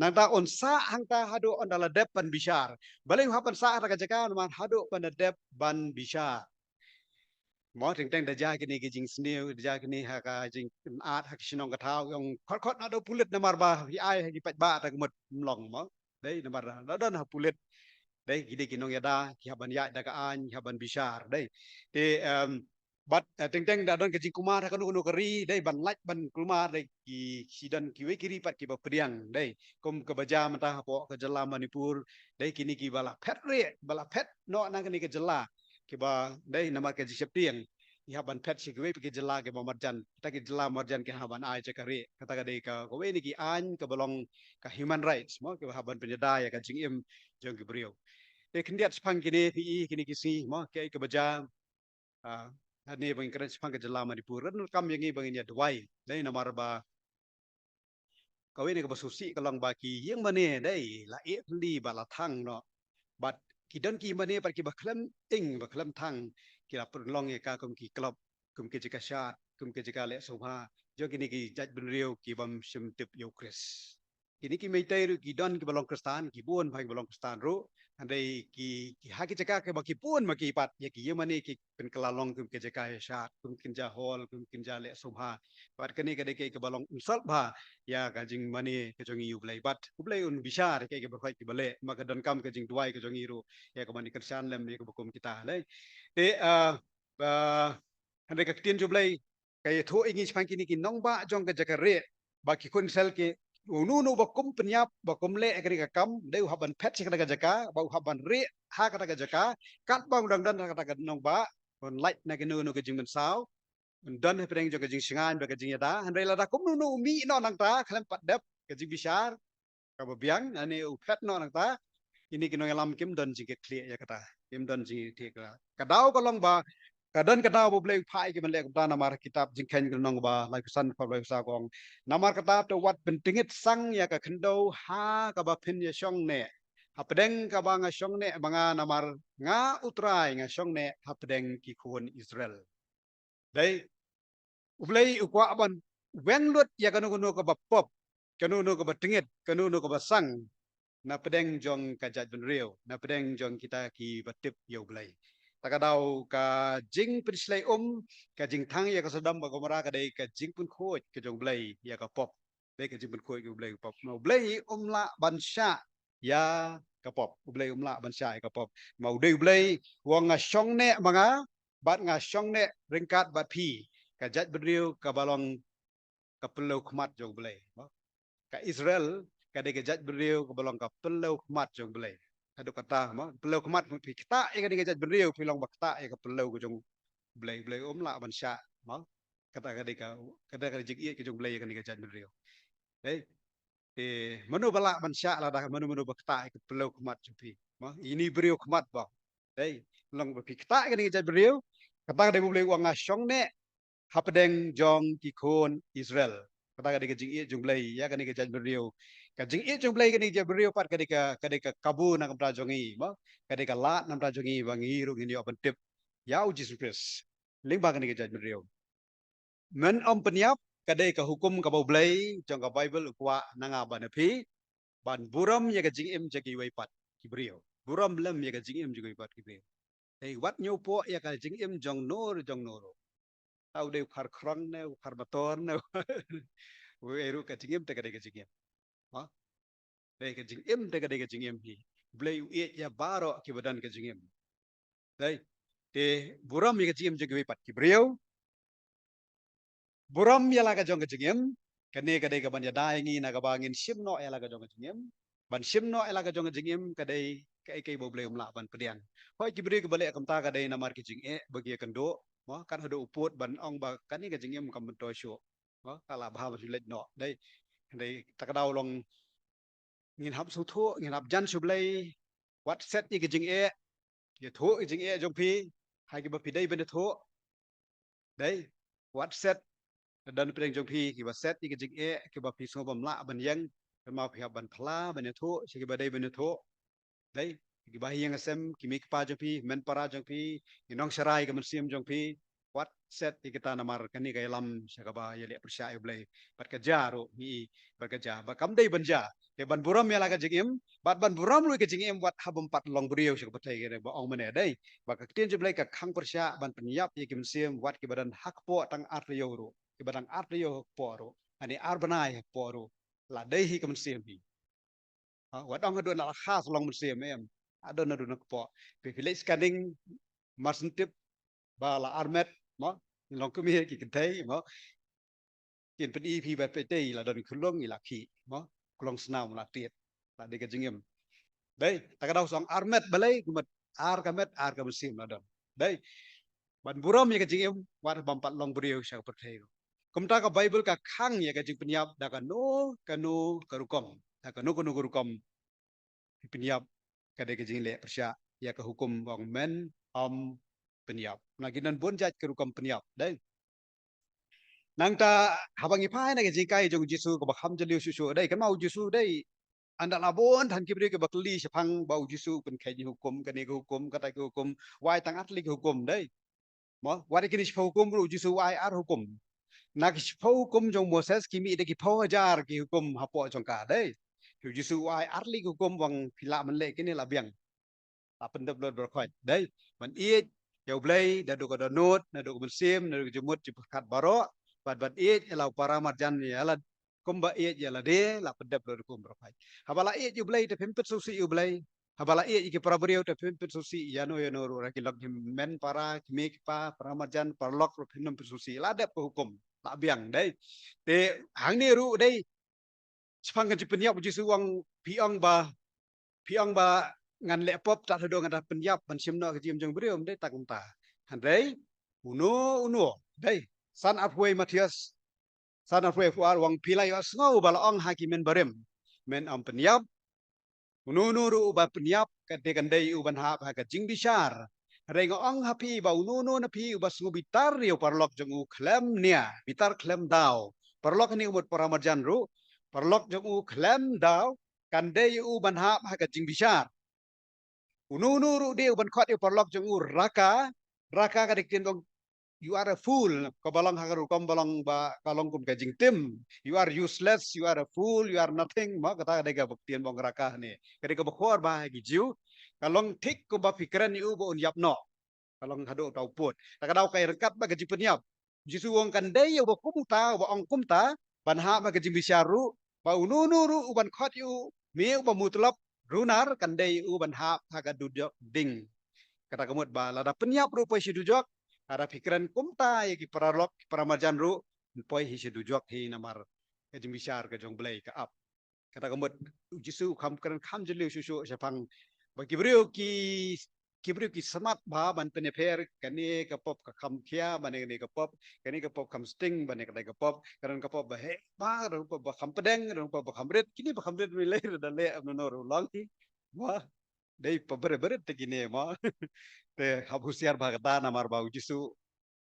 nangta un sah hangta haduh ynda la dep ban bishar. Balei u hap ban sah ha kata ka jaka? Namar haduh ban da dep ban bishar. Mo, teng teng da jia kine ki jingsniew, da jia kine ha ka jingpynat ha ki shnong ka thaw, ong khot khot na da pulit namar ba ki ai ha ki paidbah ta ka mut, ym long mo. Dei namar da don ha pulit. Dei ki dei ki nongïada, ki hap ban ïaid da ka aiñ, ki hap ban bishar. Dei. Te em, bad eh, teng teng da don ka jingkulmar ha kano kano ka ri, dei ban lait ban kulmar, dei ki, ki don kiwei ki ri pat kiba pdiang. Dei kum kaba jia mynta hapoh ka jylla Manipur, dei kine kiba la phet rieh, ba la phet noh na kane ka jylla, kiba dei namar ka jingsheptieng. Ki hap ban phet sha kiwei pat ki jylla kiba marjan. Kita ki jylla marjan ki hap ban ai jaka rieh. Kata ka dei ka, kawei na ki aiñ kaba long ka human rights mo, kiba hap ban pynïada ïa ka jingim jong ki briew. Te khyndiat shaphang kine phi i kine ki sngi mo, kiei kaba jia. Ah, hangne ba ngin kren shaphang ka jylla Manipur, ren kam ïa ngi ba ngin ïa duwai. Dei namar ba kawei na kaba sngewsih ka long ba ki ïing mane dei la ïeh tylli ba la thang noh. Bad ki don ki mane pat kiba khlem ing ba khlem thang, ki la pynlong ïa ka kum ki club, kum ki jaka shad, kum ki jaka leh sngewbha jong kine ki jaitbynriew ki bym shym tip ïa u Khrist. Kine ki Meitei ruh ki don kiba long Khristan, ki bun bha kiba long Khristan ruh. Hynrei ki, ki ha ki jaka kiba ki bun ma ki pat, ïa ki ïing mane ki pynkylla long kum ki jaka ïa shad, kum ki jaka hol, kum ki jaka leh sngewbha. Bad kane ka dei kaei kaba long insult bha ïa ka jingmane ka jong ngi ïa u Blei. Bad u Blei un bishar ïa kaei kaba khot kiba leh, ma ka donkam ka jingduwai ka jong ngi ruh ïa kaba ngi kyrshan lem ïa kaba kum kita lei. Te ah, ah, hynrei ka ktien jong u Blei ka ïathuh ïa ngi shaphang kine ki nongbah jong ka jaka rieh, ba ki khun Israel ki, uno uno ba kum pynïap, ba kum leh ïa kane ka kam, dei u hap ban phet sha kata ka jaka, ba u hap ban rieh ha kata ka jaka, katba u dang don ha kata ka nongbah, un lait na kano kano ka jingmynsaw, un don hapdeng jong ka jingshngaiñ bad ka jingïada. Hynrei lada kumno kumno u mih noh nangta khlem pat dep ka jingbishar kaba biang, lane u phet noh nangta, kine ki nongïalam kim don jingkitkhlieh ïa kata. Kim don jingkitkhlieh ïa kata. Ka daw ka long ba, ka don ka daw ba u Blei u phah ïa ki ban leh kumta namar kitab Jingkheiñ ka lynnong ba laiphew san, dkhot laiphew saw ka ong: Namar kata to wat pyntngit sang ïa ka khyndew ha kaba phin ïashong neh, hapdeng kaba nga shong neh ma nga, namar nga U Trai nga shong neh hapdeng ki khun Israel. Dei, u Blei u kwah ban weng lut ïa kano kano kaba pop, kano kano kaba tngit, kano kano kaba sang napdeng jong ka jaitbynriew, napdeng jong kita kiba tip ïa u Blei. Ta ka daw ka jingpynshlei um, ka jingthang ïa ka Sodom bad Gomorrah ka dei ka jingpynkhuid ka jong u Blei ïa ka pop. Dei ka jingpynkhuid ka jong u Blei ïa ka pop. Ma u Blei um lah ban shah ïa ka pop. U Blei um lah ban shah ïa ka pop. Ma u dei u Blei u ong nga shong neh ma nga, bad nga shong neh ryngkat bad phi. Ka jaitbynriew kaba long ka pynlong khmat jong u Blei. Ka Israel ka dei ka jaitbynriew kaba long ka pynlong khmat jong u Blei. Haduh katta mo, pynlong khmat, phi ktah ïa kane ka jaitbynriew, phi long ba ktah ïa ka pynlong ka jong u Blei. U Blei um lah ban shah mo. Kata ka dei ka, kata ka dei jingïeit ka jong u Blei ïa kane ka jaitbynriew. Dei. Te mano ba lah ban shah lada mano mano ba ktah ïa ka pynlong khmat jong phi. Mo, ine i briew khmat ba. Dei, long ba phi ktah ïa kane ka jaitbynriew. Kata ka dei ba u Blei u ong nga shong neh hapdeng jong ki khun Israel. Kata ka dei ka jingïeit jong u Blei ïa kane ka jaitbynriew. Ka jingïeit jong u Blei ïa kane ka jaitbynriew pat ka dei ka, ka dei ka kabu na ka bynta jong ngi mo. Ka dei ka lad na ka bynta jong ngi ba ngi ruh ngin ïoh ban tip ïa u Jisu Khrist lyngba kane ka jaitbynriew. Men ym pynïap ka dei ka hukum kaba u Blei jong ka Baibl u kwah na nga bad na phi, ban burom ïa ka jingim jong kiwei pat ki briew. Burom lem ïa ka jingim jong kiwei pat ki briew. Dei, wat ñiewpoh ïa ka jingim jong no jong no ruh. Tau dei u khar khrong ne, u khar motor ne. Wei ruh ka jingim te ka dei ka jingim. Ha? Dei ka jingim te ka dei ka jingim hi. U Blei u ïeit ïa baroh kiba don ka jingim. Dei. Te burom ïa ka jingim jong kiwei pat ki briew. Burom ïa la ka jong ka jingim. Kane ka dei kaban ïada ïa ngi na kaba ngin shim noh ïa la ka jong ka jingim. Ban shim noh ïa la ka jong ka jingim ka dei kaei kaei ba u Blei um lah ban pdiang. Hooid ki briew kiba leh kumta ka dei namar ki jingeh ba ki ïakynduh. Mo, kan haduh u pud ban ong ba kane ka jingim kam myntoi shuh. Mo, ka la bha ban shu leit noh. Dei. Dei ta ka daw long ngin hap sngewthuh, ngin hap jan sha u Blei. Wat set ïa ki jingeh. Ïathuh ïa ki jingeh jong phi ha kiba phi dei ban ïathuh. Dei, wat set. Don pdeng jong phi kiba set ïa ki jingeh kiba phi sngew bym lah ban ïeng. Kynmaw phi hap ban phla ban ïathuh sha kiba dei ban ïathuh. Dei, kiba ha ïing ha sem, ki mei ki pa jong phi, men para jong phi, ki nongsharai ka mynsiem jong phi. wat set ïa kita namar kane ka ïalam sha kaba ïaleh pyrshah ïa U Blei. Bad ka jia ruh ngi i bad ka jia. Bad kam dei ban jia. Te ban burom ïa la ka jingim, bad ban burom ruh ïa ka jingim wat haba ym pat long briew sha ka pyrthei kane ba ong mynne dei. Bad ka ktien jong U Blei ka khang pyrshah ban pynïap ïa ki mynsiem wat kiba don ha kpoh tang ar taïew ruh. Kiba dang ar taïew ha kpoh ruh. Ani ar bnai ha kpoh ruh. La dei hi ka mynsiem hi. Ha, wat ong haduh na la khas long mynsiem em. Haduh na duna kpoh. Phi phi leh scanning marsien tip ba la armet mo. Long kmie ki kynthei mo. Kin pyni phi ba phi tei la don khulong i la khi mo. Khulong snam la tiet. La dei ka jingim. Dei, ta ka daw song armet balei, kumut ar ka met, ar ka mynsiem la don. Dei. Ban burom ïa ka jingim, wat bam pat long briew sha ka pyrthei. Kumta ka Bible ka khang ïa ka jingpynïap da kano kano ka rukom. Da kano kano ka rukom. Pynïap ka dei ka jingleh pyrshah ïa ka hukum ba ong men ym pynïap. Na ki don bun jait ka rukom pynïap. Dei. Nangta haba ngi phai na ka jingkai jong u Jisu kaba kham jylliew shuh shuh dei, kan ma u Jisu dei. Ynda la bun than ki briew kiba kylli shaphang ba u Jisu u pynkheit ïa hukum, kane ka hukum, kata ka hukum, u ai tang ar tylli ki hukum dei. Mo, wat ïa kine shiphew hukum ruh u Jisu u ai ar hukum. Na ki shiphew hukum jong Moses ki mih da ki phew hajar ki hukum hapoh jong ka dei. U Jisu u ai ar tylli ki hukum ba ong phi lah ban leh kine la biang. La pyndep lut baroh khoit. Dei, ban ïeit ïa U Blei, naduh ka dohnud, naduh ka mynsiem, naduh ka jingmut jingpyrkhat baroh, bad ban ïeit ïa la u para marjan ïa la kumba ïeit ïa lade, la pyndep lut kum baroh khoit. Haba la ïeit ïa U Blei, te phim pynsngewsih ïa U Blei. Haba la ïeit ïa ki para briew, te phim pynsngewsih ïano ïano ruh, ra ki lok hynmen para, ki mei ki pa, para marjan, paralok ruh phim pynsngewsih. La dep ka hukum, la biang dei. Te hangne ruh dei, shaphang ka jingpynïap u Jisu u ong phi ong ba, phi ong ba ngan leh pop tad haduh ngan da pynïap ban shim noh ka jingim jong briew, ym dei tang kumta. Hynrei uno uno dei, san arphew wei Mathaios, san arphew wei arphew ar u ong phi la ïohsngew ba la ong ha ki mynbarim, men ym pynïap. Uno uno ruh uba pynïap ka dei kan dei u ban hap ha ka jingbishar. Hynrei nga ong ha phi ba uno uno na phi uba sngew bitar ïa u paralok jong u khlem nia, bitar khlem daw. Paralok hangne ka mut para marjan ruh, paralok jong u khlem daw, kan dei u ban hap ha ka jingbishar. Uno uno ruh dei u ban khot ïa u paralok jong u raka, raka ka dei ka ktien ba ong you are a fool, kaba long ha ka rukom ba long ba, ka long kum ka jingtim. You are useless, you are a fool, you are nothing. Mo, kata ka dei kaba ktien ba ong raka hangne. Ka dei kaba khor bha ha ki Jiw. Ka long thik kumba phi kren ïa u ba un ïap noh. Ka long haduh uta u pud. Ta ka daw ka ïa ryngkat bad ka jingpynïap. Jisu u ong kan dei ïa uba kumta, uba ong kumta, ban hap ha ka jingbishar ruh, ba uno uno ruh u ban khot ïa u, mih uba mutlop, runar, kan dei ïa u ban hap ha ka dujok ding. Kata ka mut ba lada pynïap ruh poi sha dujok, lada phi kren kumta ïa ki paralok, ki para marjan ruh, poi hi sha dujok hi namar ka jingbishar ka jong Blei ka ap. Kata ka mut u Jisu u kham kren kham jylliew shuh shuh shaphang ba ki briew ki, ki briew ki smat bha ban pynïapher, kane ka pop ka kham khia bad kane ka pop, kane ka pop kham sting bad kane ka pop, kane ka pop ba heh bha, kane ka pop ba kham pdeng, kane ka pop ba kham rit, kine ba kham rit rilei da leh ym no ruh long. Wah, dei pa bret bret te kine mo. Te hap husiar bha kata namar ba u Jisu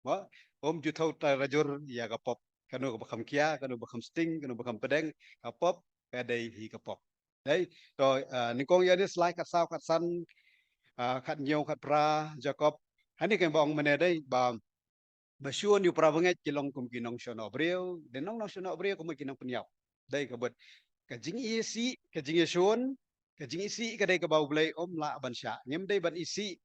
mo, um ju thaw trai rajur ïa ka pop. Kano kaba kham khia, kano ba kham sting, kano ba kham pdeng, ka pop ka dei hi ka pop. Dei, to, ah, nyngkong Ïoannis lai khatsaw khatsan, ah, khathynñiew khatphra, Jakob. Hangne ka ba ong mynne dei ba, ba shun ïa u para bangeit ki long kum ki nongshonnoh briew, dei nong nongshonnoh briew kum ki nongpynïap. Dei ka bud ka jingisih, ka jingïashun, ka jingisih ka dei kaba U Blei um lah ban shah. Ngim dei ban isih,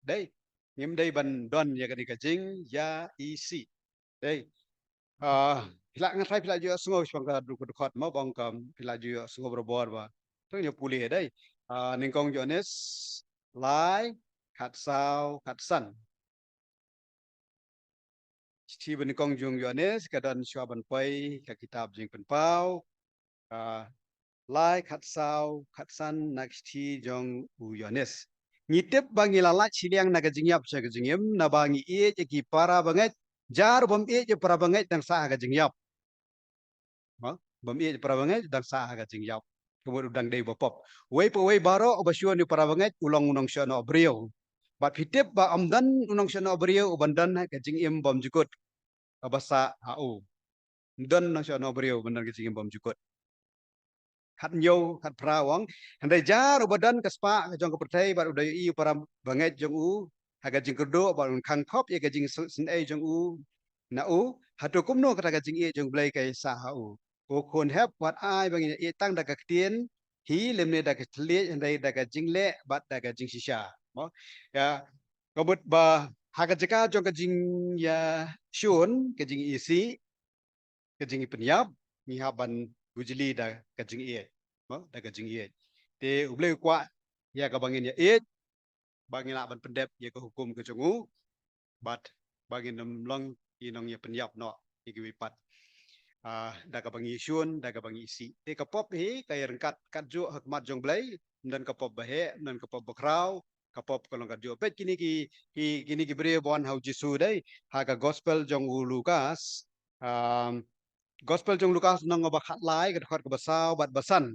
dei. Ngim dei ban don ïa kane ka jingïaisih. Dei. Ah, phi lah, nga tharai phi lah ju ïohsngew shaphang ka dkhot, dkhot mo, ba ong ka phi lah ju ïohsngew barabor ba. To ngin ïa pule dei. Ah, nyngkong Ïoannis lai khatsaw khatsan. Shithi ba nyngkong jong u Ïoannis, ka don shuwa ban poi ka kitab Jingpynpaw. Ah, lai khatsaw khatsan na ka shithi jong u Ïoannis. Ngi tip ba ngi la lait shiliang na ka jingïap sha ka jingim, naba ngi ïeit ïa ki para bangeit, jar bym ïeit ïa para bangeit dang sah ha ka jingïap. Mo, bym ïeit ïa para bangeit dang sah ha ka jingïap. Ka mut u dang dei uba pop. Uwei pa uwei baroh uba shun ïa u para bangeit u long u nongshonnoh briew. Bad phi tip ba ym don u nongshonnoh briew uban don ha ka jingim bymjukut kaba sah ha u. Ym don nongshonnoh briew uban don ka jingim bymjukut. Khathynñiew, khatphra u ong, hynrei jar uba don ka spah ka jong ka pyrthei bad u da ïohi ïa u para bangeit jong u, ha ka jingkyrduh, bad un khang khop ïa ka jingsngewsih jong u na u. Hato kumno kata ka jingïeit jong u Blei ka ïasah ha u? Ko khun hep, wat ai ba ngin ïeit tang da ka ktien hi, lymne da ka thylliej, hynrei da ka jingleh bad da ka jingshisha. Mo? Ïa, ka mut ba ha ka jaka jong ka jingïashun, ka jingisih, ka jingpynïap, ngi hap ban bujli da ka jingïeit. Mo? Da ka jingïeit. Te u Blei u kwah ïa kaba ngin ïa ïeit, ba ngin lah ban pyndep ïa ka hukum ka jong u, bad ba ngin ym long ki nongïapynïap noh ïa kiwei pat. Ah, da kaba ngi shun, da kaba ngi isih. Te ka pop hi ka ïaryngkat katjuh ha khmat jong u Blei, ym don ka pop baheh, ym don ka pop bakhraw, ka pop ka long katjuh. Peit kine ki, ki, kine ki briew ba wan ha u Jisu dei, ha ka gospel jong u Lukas. Um, gospel jong u Lukas lynnong ba khatlai, ka dkhot kaba saw bad ba san.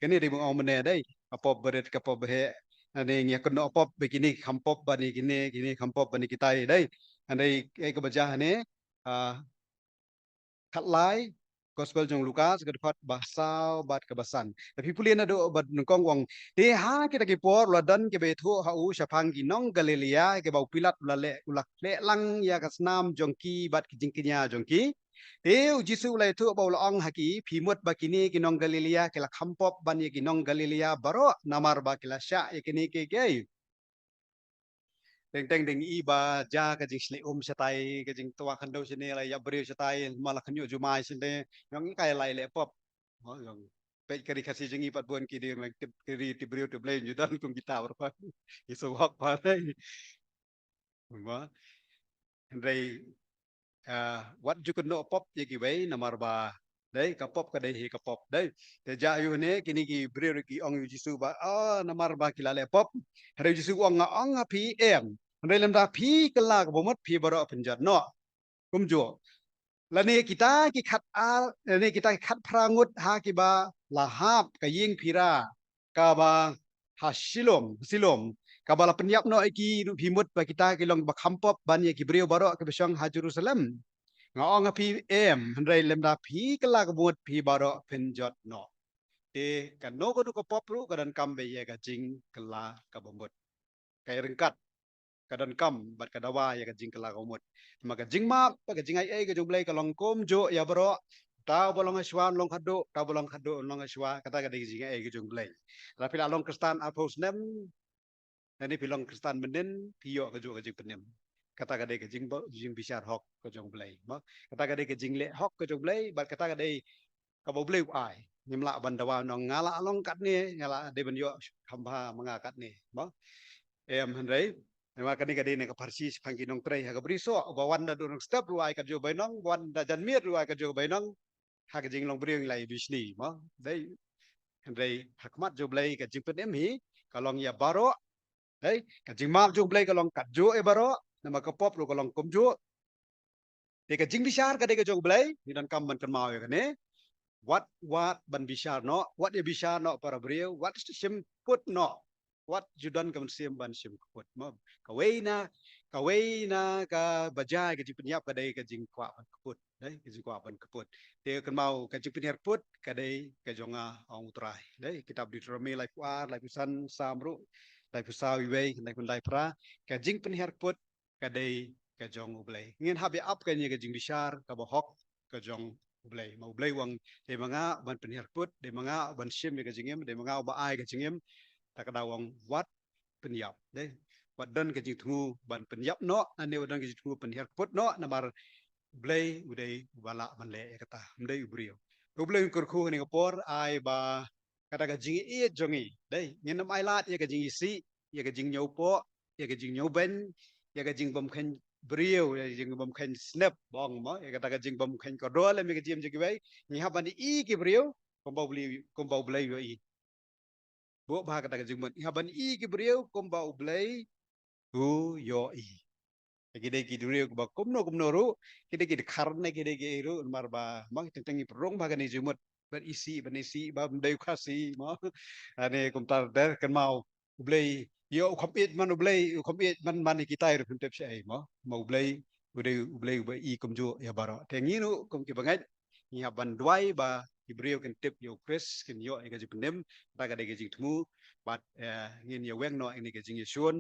Kane dei ba nga ong mynne dei, ka pop barit, ka pop baheh. Hynrei ngi ïa kynnoh pop ba kine kham pop bad kine, kine kham pop bad kitai dei. Hynrei kaei kaba jia hangne, ah, khatlai, gospel jong u Lukas, ka dkhot ba saw bad kaba san. Te phi pule naduh ba nyngkong u ong, te ha kita ki por u la don kiba ïathuh ha u shaphang ki nong Galilea, kiba u Pilat u la leh, u la khleh lang ïa ka snam jong ki bad ki jingkñia jong ki. Te u Jisu u la ïathuh bad u la ong ha ki, phi mut ba kine ki nong Galilea ki la kham pop ban ïa ki nong Galilea baroh, namar ba ki la shah ïa kine kiei kiei. Teng teng dang i ba jia ka jingshlei um shatai, ka jingtwa khyndew shane, la ïap briew shatai, ma la khynñiuh jumai shane, ïong i kai lai leh pop. Mo, ïong peit ka ri Khasi jong ngi pat bun ki dei lang tip, ka ri tip briew tip Blei, ju don kum kita baroh pat. Ki sngewhok pat dei. Mo. Hynrei, ah, wat ju kynnoh pop ïa kiwei namar ba dei ka pop ka dei hi ka pop dei. Te jia ïa une kine ki briew ki ong ïa u Jisu ba, ah, namar ba ki la leh pop. Hynrei u Jisu u ong, nga ong ha phi, em. Hynrei lymda phi kylla ka bamut, phi baroh phin jot noh. Kumjuh. Lane kita ki khat ar, lane kita ki khat phra ngut ha kiba la hap ka ïing phira, kaba ha Silom, Silom, kaba la pynïap noh ïa ki ruh, phi mut ba kita ki long ba kham pop ban ïa ki briew baroh kiba shong ha Jerusalem. Nga ong ha phi, em, hynrei lymda phi kylla ka bamut, phi baroh phin jot noh. Te kano kano ka pop ruh ka donkam beit ïa ka jingkylla ka bamut. Ka ïaryngkat, ka donkam bad ka dawa ïa ka jingkylla ka bamut. Namar ka jingmap bad ka jingai ei ka jong u Blei ka long kumjuh ïa baroh. Uta uba long ha shuwa un long khatduh, uta uba long khatduh un long ha shuwa. Kata ka dei ka jingai ei ka jong u Blei. Lada phi la long Khristan arphew snem, lane phi long Khristan mynnin, phi ïoh kajuh ka jingpynim. Kata ka dei ka jingba-, jingbishar hok ka jong u Blei. Mo? Kata ka dei ka jingleh hok ka jong u Blei, bad kata ka dei kaba u Blei u ai. Ngim lah ban dawa, nong nga lah long katne, nga lah dei ban ïoh kham bha ma nga katne. Mo? Em, hynrei, namar kane ka dei na ka pharshi shaphang ki nongtrei ha ka brisoh, ba wan da duna step ruh ai kajuh ka bainong, ba wan da janmiet ruh ai kajuh ka bainong, ha ka jinglong briew ngi la ïa bishni, mo. Dei, hynrei ha khmat jong u Blei ka jingpynim hi ka long ïa baroh. Dei, ka jingmap jong u Blei ka long kajuh ïa baroh, namar ka pop ruh ka long kumjuh. Te ka jingbishar ka dei ka jong u Blei, ngi donkam ban kynmaw ïa kane. Wat, wat ban bishar noh, wat ïa bishar noh para briew, wat shim kput noh. Wat ju don ka mynsiem ban shim kput. Mo, kawei na, kawei na kaba jia ka jingpynïap ka dei ka jingkwah ban kput. Dei, ka jingkwah ban kput. Te kynmaw ka jingpynhiar kput ka dei ka jong nga, ong u Trai. Dei, kitab Deuteronomi laiphew ar, laiphew san, Salm ruh laiphew saw, iwei, laiphew lai phra. Ka jingpynhiar kput ka dei ka jong u Blei. Ngin hap ïa ap kane ka jingbishar kaba hok ka jong u Blei. Ma u Blei u ong, dei ma nga ban pynhiar kput, dei ma nga ban shim ïa ka jingim, dei ma nga uba ai ka jingim. Ta ka daw u ong wat pynïap, dei. Wat don ka jingthmu ban pynïap noh, lane wat don ka jingthmu pynhiar kput noh, namar u Blei u dei uba lah ban leh ïa kata, ym dei u briew. U Blei un kyrkhu ha kane ka por, ai ba kata ka jingïeit jong ngi. Dei, ngin ym ailad ïa ka jingisih, ïa ka jingñiewpoh, ïa ka jingñiewbeiñ, ïa ka jingbymkheiñ briew, ïa ka jingbymkheiñ snep, ba ong mo, ïa kata ka jingbymkheiñ kordor lem ïa ka jingim jong kiwei. Ngi hap ban ïohi ki briew kumba u Blei, kumba u Blei u ïohi. Buh bha kata ka jingmut. Ngi hap ban ïohi ki briew kumba u Blei u ïohi. Ki dei ki briew ba kumno kumno ruh, ki dei ki dkhar ne ki dei ki ruh, namar ba, mo, teng teng ngi pynrung bha kane ka jingmut. Ban isih, ban isih, ba ym dei u Khasi, mo. Ane kumta te kynmaw u Blei, ïoh u kham ïeit man u Blei, u kham ïeit man man ïa kitai ruh phin tip shaei, mo. Ma u Blei, u dei u Blei uba ïohi kumjuh ïa baroh. Te ngi ruh kum ki bangeit, ngi hap ban duwai ba ki briew kin tip ïa u Khrist, kin ïoh ïa ka jingpynim, kata ka dei ka jingthmu bad, eh, ngin ïa weng noh ïa kane ka jingïashun,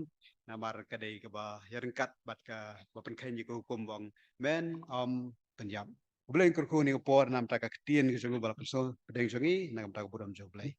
namar ka dei kaba ïaryngkat bad kaba pynkheiñ ïa ka hukum ba ong men ym pynïap. U Blei un kyrkhu ïa kane ka por na ka bynta ka ktien ka jong u ba la pynsngew pdeng jong ngi, na ka bynta ka burom jong u Blei.